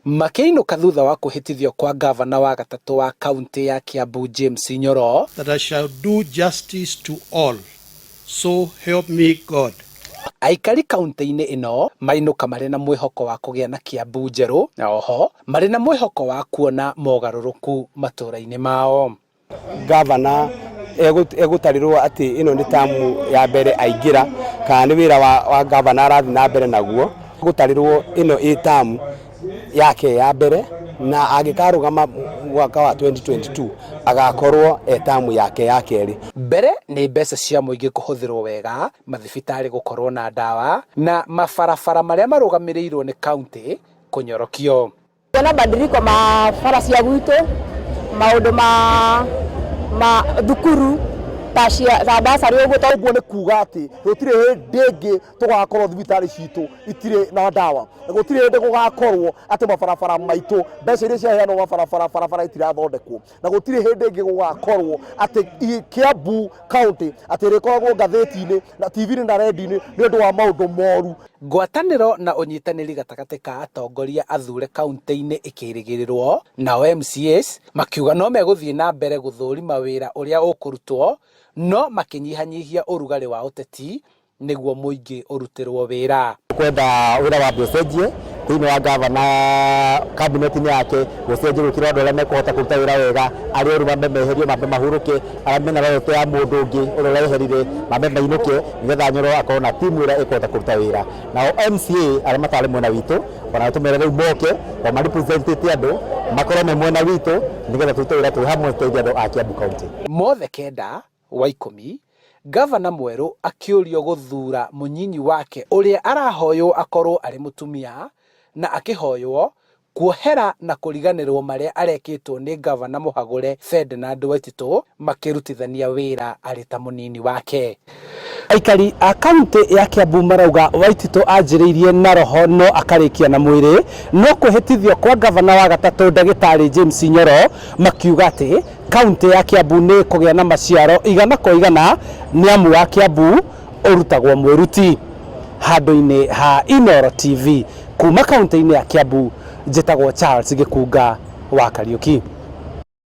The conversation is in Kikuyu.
Makĩinũka thutha wa kwĩhĩtithio kwa ngavana wa gatatũ wa kaũntĩ ya Kiambu James Nyoro. That I shall do justice to all, so help me God. Aikari kaũntĩ-inĩ ĩno mainũka marĩ na mwĩhoko wa kũgĩa na Kiambu njerũ na oho marĩ na mwĩhoko wa kuona mogarũrũku matũũra-inĩ mao. Gavana egũtarĩrwo atĩ ĩno nĩ tamu ya mbere aingĩra kana nĩ wĩra wa, wa gavana arathiĩ na mbere naguo gũtarĩrwo ĩno ĩ tamu yake ya mbere na angĩkarũgama mwaka wa 2022 agakorwo e tamu yake ya kerĩ. Mbere nĩ mbeca cia mũingĩ kũhũthĩrwo wega, mathibitarĩ gũkorwo na ndawa na mabarabara marĩa marũgamĩrĩirwo nĩ kaũntĩ kũnyorokio. Kuona badiliko ma bara cia gwitũ, maũndũ ma ma thukuru ta cia ta basarĩ ũguo. Ũguo nĩ kuga atĩ gũtirĩ hĩndĩ ĩngĩ tũgakorwo thibitarĩ citũ itirĩ na ndawa, na gũtirĩ hĩndĩ gũgakorwo atĩ mabarabara maitũ mbeca iria ciaheanwo mabarabara barabara itirathondekwo, na gũtirĩ hĩndĩ ĩngĩ gũgakorwo atĩ Kiambu County atĩ ĩrĩkoragwo ngathĩti-inĩ na TV-inĩ na redio-inĩ nĩ ũndũ wa maũndũ moru. Ngwatanĩro na ũnyitanĩri gatagatĩ ka atongoria athure kaũntĩ-inĩ ĩkĩrĩgĩrĩrwo, nao MCAs makiuga no megũthiĩ na mbere gũthũrima wĩra ũrĩa ũkũrutwo no makĩnyihanyihia ũrugarĩ wa ũteti nĩguo mũingĩ ũrutĩrwo wĩra. Kwenda wĩra wambe ũcenjie thĩinĩ wa gavana kabineti-inĩ yake gũcenjie gwĩkĩrwo andũ arĩa mekũhota kũruta wĩra wega, arĩa oru mambe meherio, mambe mahurũke, arĩa mena loyalty ya mũndũ ũngĩ ũrĩa ũreherire mambe mainũke nĩgetha Nyoro akorwo na timu ĩrĩa ĩkũhota kũruta wĩra. Nao MCA arĩa matarĩ mwena witũ ona tũmere rĩu moke o ma representĩte andũ makorwo me mwena witũ nĩgetha tũrute wĩra twĩ hamwe tũteithie andũ a Kiambu County. Mothe kenda wa ikũmi, gavana mwerũ akĩũrio gũthuura mũnyinyi wake ũrĩa arahoywo akorwo arĩ mũtumia na akĩhoywo kuohera na kũriganĩrwo marĩa arekĩtwo nĩ gavana mũhagũre Ferdinand Waititũ makĩrutithania wĩra arĩ ta mũnini wake. Aikari a kaunti ya Kiambu marauga Waititũ anjĩrĩirie na roho no akarĩkia na mwĩrĩ, no kwĩhĩtithio kwa gavana wa gatatũ ndagĩtarĩ James Nyoro makiuga atĩ kaunti ya Kiambu nĩ ĩkũgĩa na maciaro igana kwa igana nĩ amu wa Kiambu ũrutagwo mwĩruti. Handũ-inĩ ha Inooro TV kuma kaunti-inĩ ya Kiambu, njĩtagwo Charles Gĩkunga wa Kariũki.